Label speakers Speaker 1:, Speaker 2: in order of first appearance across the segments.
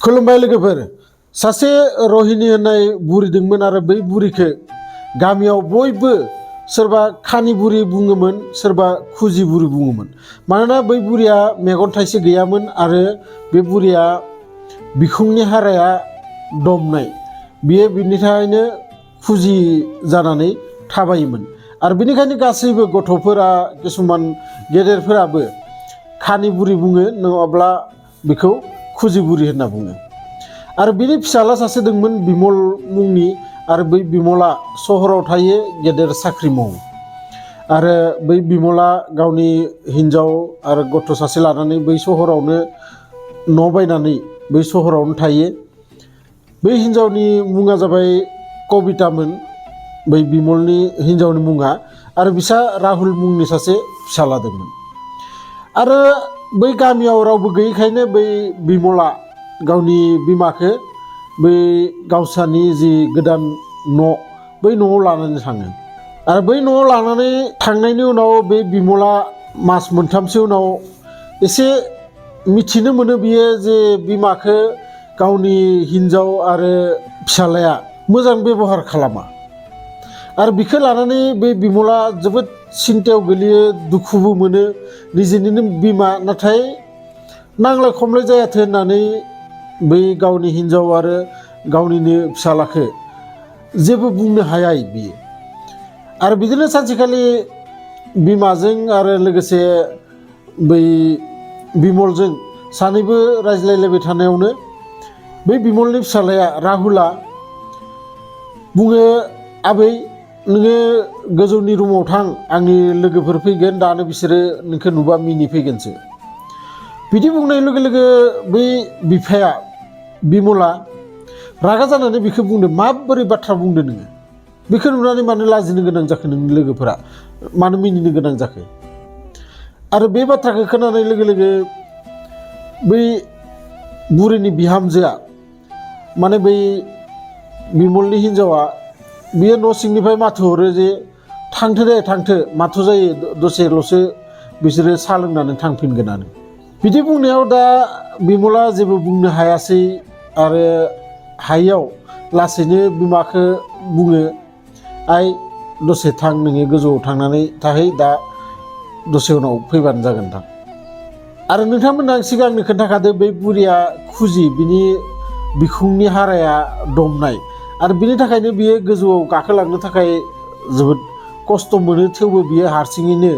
Speaker 1: खुलुमबाय लोगोफोर सासे रहिनी होननाय बुरि दंमोन आरो बै बुरिखौ गामियाव बयबो सोरबा खानि बुरि बुङोमोन सोरबा खुजि बुरि बुङोमोन मानोना बै बुरिया मेगन थाइसे गैयामोन आरो बे बुरिया बिखुंनि हाराया दमनाय बियो बिनि थाखायनो खुजि जानानै थाबायोमोन आरो बेनिखायनो गासैबो गथ'फोरा किसुमान गेदेरफोराबो खानि बुरि बुङो नङाब्ला बेखौ खुजि बुरि होनना बुङो आरो बिनि फिसाला सासे दंमोन बिमल मुंनि आरो बै बिमला सहराव थायो गेदेर साख्रि मावो आरो बै बिमला गावनि हिन्जाव आरो गथ' सासे लानानै बै सहरावनो न' बायनानै बै सहरावनो थायो बै हिन्जावनि मुङा जाबाय कबितामोन बै बिमलनि हिन्जावनि मुङा आरो बिसा राहुल मुंनि सासे फिसाला दंमोन आरो बै गामियाव रावबो गैयैखायनो बै बिमला गावनि बिमाखौ बै गावसानि जि गोदान न' बै न'आव लानानै थाङो आरो बै न'आव लानानै थांनायनि उनाव बे बिमला मास मोनथामसो उनाव एसे मिथिनो मोनो बियो जे बिमाखौ गावनि हिन्जाव आरो फिसालाया मोजां बेबहार खालामा आरो बिखौ लानानै बे बिमला जोबोद सिन्थायाव गोलैयो दुखुबो मोनो निजेनिनो बिमा नाथाय नांलाय खमलाय जायाथों होननानै बै गावनि हिन्जाव आरो गावनिनो फिसालाखौ जेबो बुंनो हाया बियो आरो बिदिनो सानसेखालि बिमाजों आरो लोगोसे बै बिमलजों सानैबो रायज्लायलायबाय थानायावनो बै बिमलनि फिसालाया राहुला बुङो आबै नोङो गोजौनि रुमाव थां आंनि लोगोफोर फैगोन दानो बिसोरो नोंखौ नुबा मिनिफैगोनसो बिदि बुंनाय लोगो लोगो बै बिफाया बिमला रागा जानानै बिखौ बुंदों माबोरै बाथ्रा बुंदों नोङो बेखौ नुनानै मानो लाजिनो गोनां जाखो नोंनि लोगोफोरा मानो मिनिनो गोनां जाखो आरो बे बाथ्राखौ खोनानाय लोगो लोगो बै बुरिनि बिहामजोआ माने बै बिमलनि हिन्जावा बियो न' सिंनिफ्राय माथो हरो जे थांथो दे थांथो माथो जायो दसेल'सो बिसोरो साहा लोंनानै थांफिनगोनानो बिदि बुंनायाव दा बिमला जेबो बुंनो हायासै आरो हायियाव लासैनो बिमाखौ बुङो आइ दसे थां नोङो गोजौआव थांनानै थाहै दा दसे उनाव फैबानो जागोन दां आरो नोंथांमोना सिगांनो खोन्थाखादो बै बुरिया खुजि बिनि बिखुंनि हाराया दमनाय आरो बिनि थाखायनो बियो गोजौआव गाखोलांनो थाखाय जोबोद खस्थ' मोनो थेवबो बियो हारसिङैनो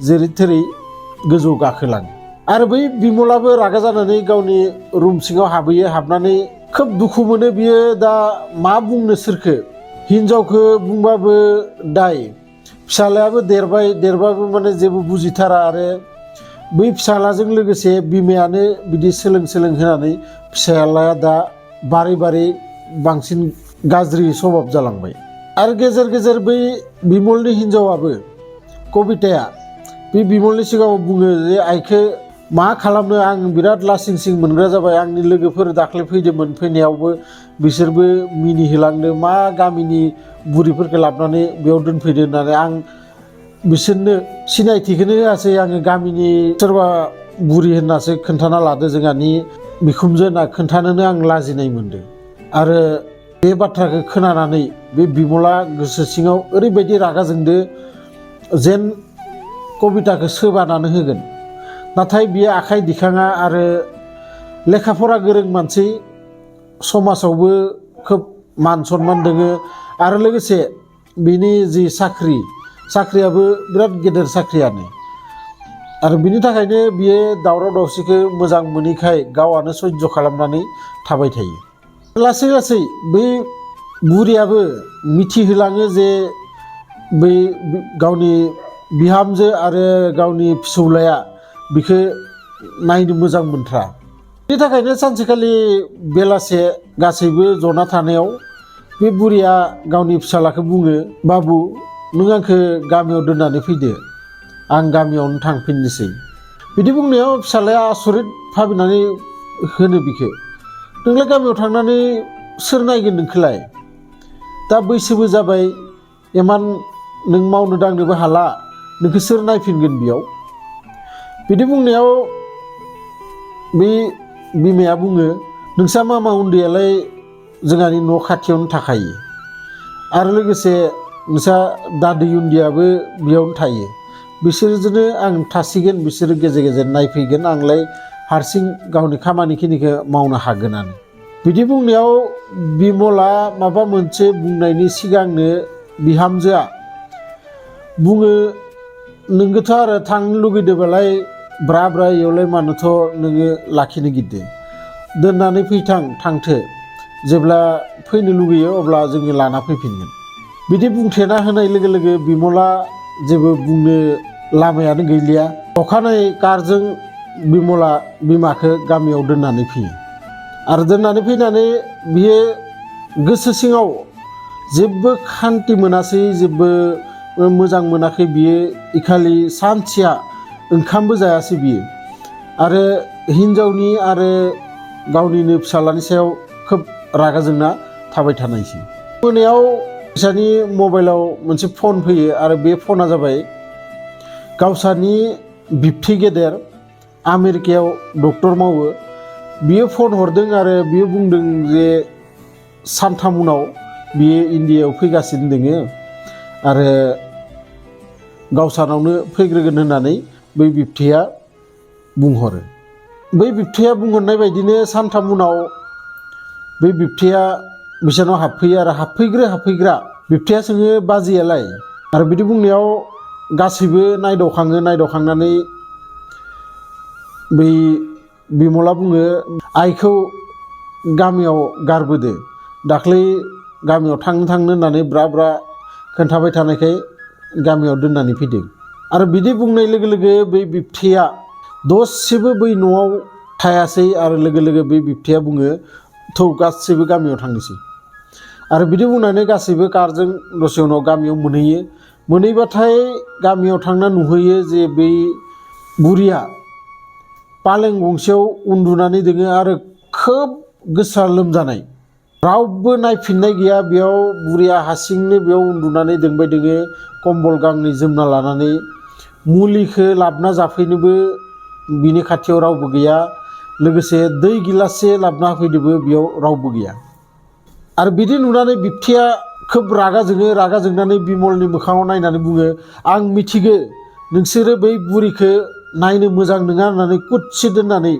Speaker 1: जेरै थेरै गोजौआव गाखोलाङो आरो बै बिमलाबो रागा जानानै गावनि रुम सिङाव हाबहैयो हाबनानै खोब दुखु मोनो बियो दा मा बुंनो सोरखो हिन्जावखौ बुंबाबो दाय फिसालायाबो देरबाबो माने जेबो बुजिथारा आरो बै फिसालाजों लोगोसे बिमायानो बिदि सोलों होनानै फिसालाया दा बारै बांसिन गाज्रि स्वभाब जालांबाय आरो गेजेर गेजेर बै बिमलनि हिन्जावाबो कबिताया बे बिमलनि सिगाङाव बुङो जे आइखौ मा खालामनो आं बिराद लासिं सिं मोनग्रा जाबाय आंनि लोगोफोर दाख्लै फैदोंमोन फैनायावबो बिसोरबो मिनिहोलांदों मा गामिनि बुरिफोरखौ लाबोनानै बेयाव दोनफैदो होननानै आं बिसोरनो सिनायथिखौनो होआसै आङो गामिनि सोरबा बुरि होननासो खोन्थाना लादो जोंहानि बिखुनजो होनना खोन्थानोनो आं लाजिनाय मोनदों आरो बे बाथ्राखौ खोनानानै बे बिमला गोसो सिङाव ओरैबायदि रागा जोंदो जेन कबिताखौ सोबानानै होगोन नाथाय बियो आखाइ दिखाङा आरो लेखा फरा गोरों मानसि समाजावबो खोब मान सनमान दोङो आरो लोगोसे बिनि जि साख्रियाबो बिराद गेदेर साख्रियानो आरो बिनि थाखायनो बियो दावराव दावसिखौ मोजां मोनैखाय गावआनो सयज' खालामनानै थाबाय थायो लासै लासै बै बुरियाबो मिथिहोलाङो जे बै गावनि बिहामजो आरो गावनि फिसौलाया बिखौ नायनो मोजां मोनथ्रा बिनि थाखायनो सानसेखालि बेलासे गासैबो जना थानायाव बे बुरिया गावनि फिसालाखौ बुङो बाबु नों आंखौ गामियाव दोननानै फैदो आं गामियावनो थांफिननोसै बिदि बुंनायाव फिसालाया आसरित भाबिनानै होनो बिखौ नोंलाय गामियाव थांनानै सोर नायगोन नोंखौलाय दा बैसोबो जाबाय इमान नों मावनो दांनोबो हाला नोंखौ सोर नायफिनगोन बेयाव बिदि बुंनायाव बे बिमाया बुङो नोंसा मामा उन्दैयालाय जोंहानि न' खाथियावनो थाखायो आरो लोगोसे नोंसा दादै उन्दैयाबो बेयावनो थायो बिसोरजोंनो आं थासिगोन बिसोर गेजेर गेजेर नायफैगोन आंलाय हारसिं गावनि खामानिखिनिखौ मावनो हागोनानो बिदि बुंनायाव बिमला माबा मोनसे बुंनायनि सिगांनो बिहामजोआ बुङो नोंगोथ' आरो थांनो लुगैदोंबालाय ब्रा ब्रा इयावलाय मानोथ' नोङो लाखिनो गिदो दोननानै थांथो जेब्ला फैनो लुगैयो अब्ला जोङो लाना फैफिनगोन बिदि बुंथेना होनाय लोगो लोगो बिमला जेबो बुंनो लामायानो गैलिया अखानायै कारजों बिमला बिमाखौ गामियाव दोननानै फैयो आरो दोननानै फैनानै बियो गोसो सिङाव जेबो खान्थि मोनासै जेबो मोजां मोनाखै बियो इखालि सानसेया ओंखामबो जायासै बियो आरो हिन्जावनि आरो गावनिनो फिसालानि सायाव खोब रागा जोंना थाबाय थानायसै मोनायाव बिसानि मबाइलाव मोनसे फन फैयो आरो बे फना जाबाय गावसानि बिबथै गेदेर आमेरिकायाव डक्टर मावो बियो फन हरदों आरो बियो बुंदों जे सानथाम उनाव बियो इन्डियायाव फैगासिनो दोङो आरो गावसानावनो फैग्रोगोन होननानै बै बिबथैया बुंहरो बै बिबथैया बुंहरनाय बायदिनो सानथाम उनाव बै बिबथैया बिसानाव हाबफैयो आरो हाबफैग्रा बिबथैया सोङो बाजैयालाय आरो बिदि बुंनायाव गासैबो नायदावखांनानै बै बिमला बुङो आइखौ गामियाव गारबोदो दाख्लै गामियाव थांनो होननानै ब्रा ब्रा खोन्थाबाय थानायखाय गामियाव दोननानै फैदों आरो बिदि बुंनाय लोगो लोगो बै बिबथैया दसेबो बै न'आव थायासै आरो लोगो लोगो बै बिबथैया बुङो थौ गासैबो गामियाव थांनोसै आरो बिदि बुंनानै गासैबो कारजों दसे उनाव गामियाव मोनहैबाथाय गामियाव थांना नुहैयो जे बै बुरिया पालें गंसेयाव उन्दुनानै दोङो आरो खोब गोसा लोमजानाय रावबो नायफिननाय गैया बेयाव बुरिया हारसिंनो बेयाव उन्दुनानै दोंबाय दोङो कम्बल गांनै जोमना लानानै मुलिखौ लाबना जाफैनोबो बिनि खाथियाव रावबो गैया लोगोसे दै गिलाससे लाबना होफैदोबो बेयाव रावबो गैया आरो बिदि नुनानै बिबथैया खोब रागा जोंनानै बिमलनि मोखाङाव नायनानै बुङो आं मिथिगो नोंसोरो बै बुरिखौ नायनो मोजां नङा होननानै कुत्सित दोननानै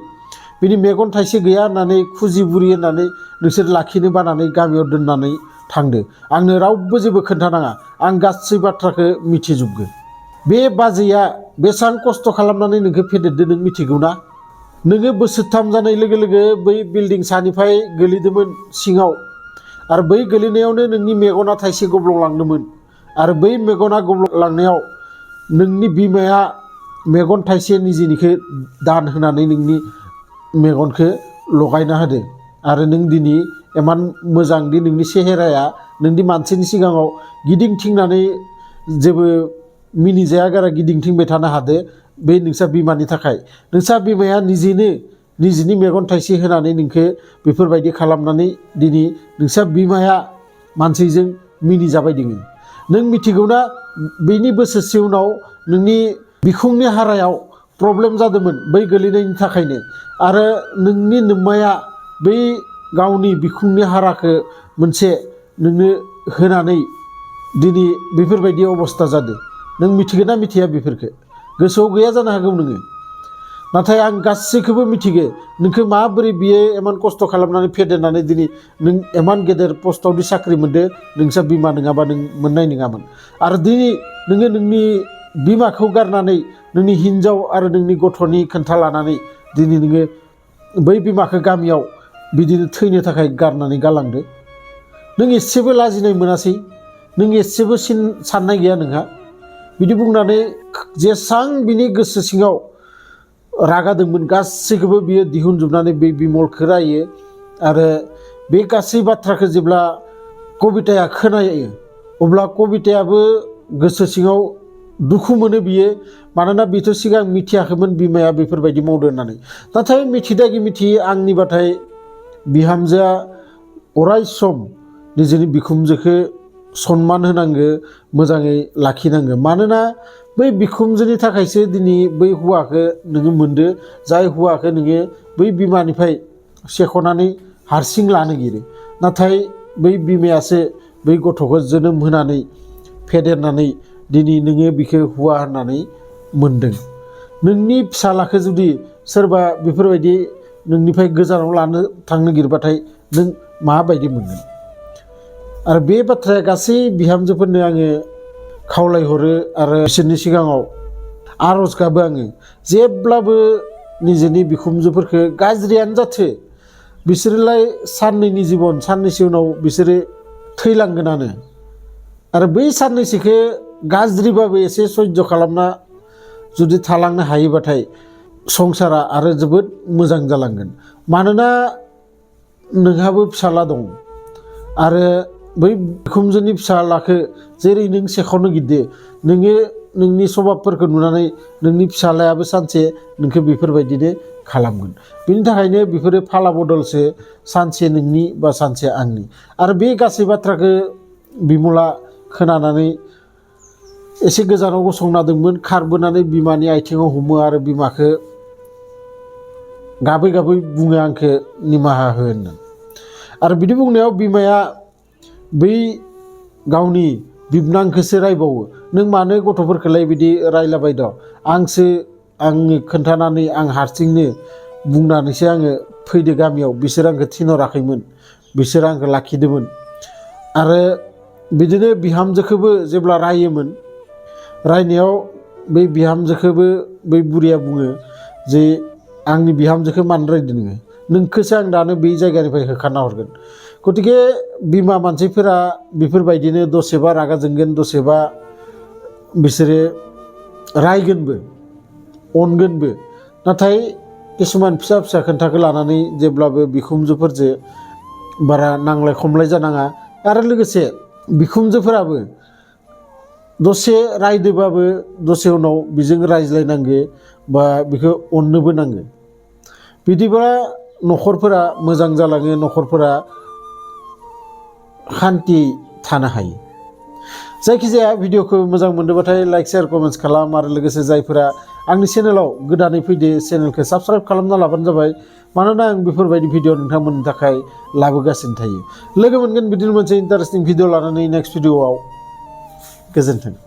Speaker 1: बिनि मेगन थाइसे गैया होननानै खुजि बुरि होननानै नोंसोर लाखिनो बानानै गामियाव दोननानै थांदो आंनो रावबो जेबो खोन्थानाङा आं गासै बाथ्राखौ मिथिजोबगोन बे बाजैया बेसेबां खस्थ' खालामनानै नोंखौ फेदेरदो नों मिथिगौ ना नोङो बोसोरथाम जानाय लोगो लोगो बै बिल्डिं सानिफ्राय गोलैदोंमोन सिङाव आरो बै गोलैनायावनो नोंनि मेगना थाइसे गब्लंलांदोंमोन आरो बै मेगना गब्लंलांनायाव नोंनि बिमाया मेगन थाइसे निजेनिखौ दान होनानै नोंनि मेगनखौ लगायना होदों आरो नों दिनै इमान मोजांदि नोंनि सेहेराया नोंदि मानसिनि सिगाङाव गिदिंथिंनानै जेबो मिनिजाया गारा गिदिंथिंबाय थानो हादो बे नोंसा बिमानि थाखाय नोंसा बिमाया निजिनि मेगन थाइसे होनानै नोंखौ बेफोरबायदि खालामनानै दिनै नोंसा बिमाया मानसिजों मिनिजाबाय दोङो नों मिथिगौना बेनि बोसोरसे उनाव नोंनि बिखुंनि हारायाव प्रब्लेम जादोंमोन बै गोलैनायनि थाखायनो आरो नोंनि नोम्माया बै गावनि बिखुंनि हाराखौ मोनसे नोंनो होनानै दिनै बेफोरबायदि अबस्था जादों नों मिथिगोन ना मिथिया बेफोरखौ गोसोआव गैया जानो हागौ नोङो नाथाय आं गासैखौबो मिथिगो नोंखौ माबोरै बियो इमान खस्थ' खालामनानै फेदेरनानै दिनै नों इमान गेदेर पस्टआवदि साख्रि मोनदो नोंसा बिमा नङाबा नों मोननाय नङामोन आरो दिनै नोङो नोंनि बिमाखौ गारनानै नोंनि हिन्जाव आरो नोंनि गथ'नि खोन्था लानानै दिनै नोङो बै बिमाखौ गामियाव बिदिनो थैनो थाखाय गारनानै गालांदो नों एसेबो लाजिनाय मोनासै नों एसेबो साननाय गैया नोंहा बिदि बुंनानै जेसां बिनि गोसो सिङाव रागा दंमोन गासैखौबो बियो दिहुनजोबनानै बे बिमलखौ रायो आरो बे गासै बाथ्राखौ जेब्ला कबिताया खोनायो अब्ला कबितायाबो गोसो सिङाव दुखु मोनो बियो मानोना बेथ' सिगां मिथियाखैमोन बिमाया बेफोरबायदि मावदो होननानै नाथाय मिथिदागि मिथियै आंनिबाथाय बिहामजोआ अराय सम निजेनि बिखुनजोखौ सनमान होनांगो मोजाङै लाखिनांगो मानोना बै बिखुनजोनि थाखायसो दिनै बै हौवाखौ नोङो मोनदो जाय हौवाखौ नोङो बै बिमानिफ्राय सेख'नानै हारसिं लानो गिरो नाथाय बै बिमायासो बै गथ'खौ जोनोम होनानै फेदेरनानै दिनै नोङो बिखौ हौवा होननानै मोनदों। नोंनि फिसालाखौ जुदि सोरबा बेफोरबायदि नोंनिफ्राय गोजानाव लानो थांनो नागिरबाथाय नों माबायदि मोनगोन? आरो बे बाथ्राया गासै बिहामजोफोरनो आङो खावलायहरो आरो बिसोरनि सिगाङाव आर'ज गाबो आङो जेब्लाबो निजेनि बिखुनजोफोरखौ गाज्रियानो जाथो बिसोरोलाय साननैनि जिबन साननैसो उनाव बिसोरो थैलांगोनानो आरो बै साननैसोखौ गाज्रिबाबो एसे सयज' खालामना जुदि थालांनो हायोबाथाय संसारा आरो जोबोद मोजां जालांगोन। मानोना नोंहाबो फिसाला दं आरो बै बिखुनजोनि फिसालाखौ जेरै नों सेखावनो गिदो नोङो नोंनि सभाबफोरखौ नुनानै नोंनि फिसालायाबो सानसे नोंखौ बेफोरबायदिनो खालामगोन। बिनि थाखायनो बेफोरो फाला बदलसो सानसे नोंनि बा सानसे आंनि। आरो बे गासै बाथ्राखौ बिमला खोनानानै एसे गोजानाव गसंना दंमोन खारबोनानै बिमानि आथिङाव हमो आरो बिमाखौ गाबै गाबै बुङो आंखौ निमाहा हो होनना। आरो बिदि बुंनायाव बिमाया बै गावनि बिबनांखौसो रायबावो नों मानो गथ'फोरखौलाय बिदि रायलाबाय दं आङो खोन्थानानै आं हारसिंनो बुंनानैसो आङो फैदो गामियाव बिसोर आंखौ थिनहराखैमोन बिसोर आंखौ लाखिदोंमोन। आरो बिदिनो बिहामजोखौबो जेब्ला रायोमोन रायनायाव बै बिहामजोखौबो बै बुरिया बुङो जे आंनि बिहामजोखौ मानो रायदों नोङो नोंखौसो आं दानो बै जायगानिफ्राय होखारना हरगोन। गतिके बिमा मानसिफोरा बेफोरबायदिनो दसेबा रागा जोंगोन दसेबा बिसोरो रायगोनबो अनगोनबो नाथाय किसुमान फिसा फिसा खोन्थाखौ लानानै जेब्लाबो बिखुनजोफोरजों बारा नांलाय खमलाय जानाङा। आरो लोगोसे बिखुनजोफोराबो दसे रायदोबाबो दसे उनाव बिजों रायज्लायनांगो बा बिखौ अननोबो नांगो। बिदिबा न'खरफोरा मोजां जालाङो न'खरफोरा शान्ति थानो हायो। जायखिजाया भिडिअखौ मोजां मोनदोंबाथाय लाइक शेयार कमेन्ट्स खालाम आरो लोगोसे जायफोरा आंनि चेनेलाव गोदानै फैदो चेनेलखौ साबस्क्राइब खालामना लाबानो जाबाय मानोना आं बेफोरबायदि भिडिअ नोंथांमोननि थाखाय लाबोगासिनो थायो। लोगो मोनगोन बिदिनो मोनसे इन्टारेस्टिं भिडिअ लानानै नेक्स्ट भिडिअआव गोजोन्थों।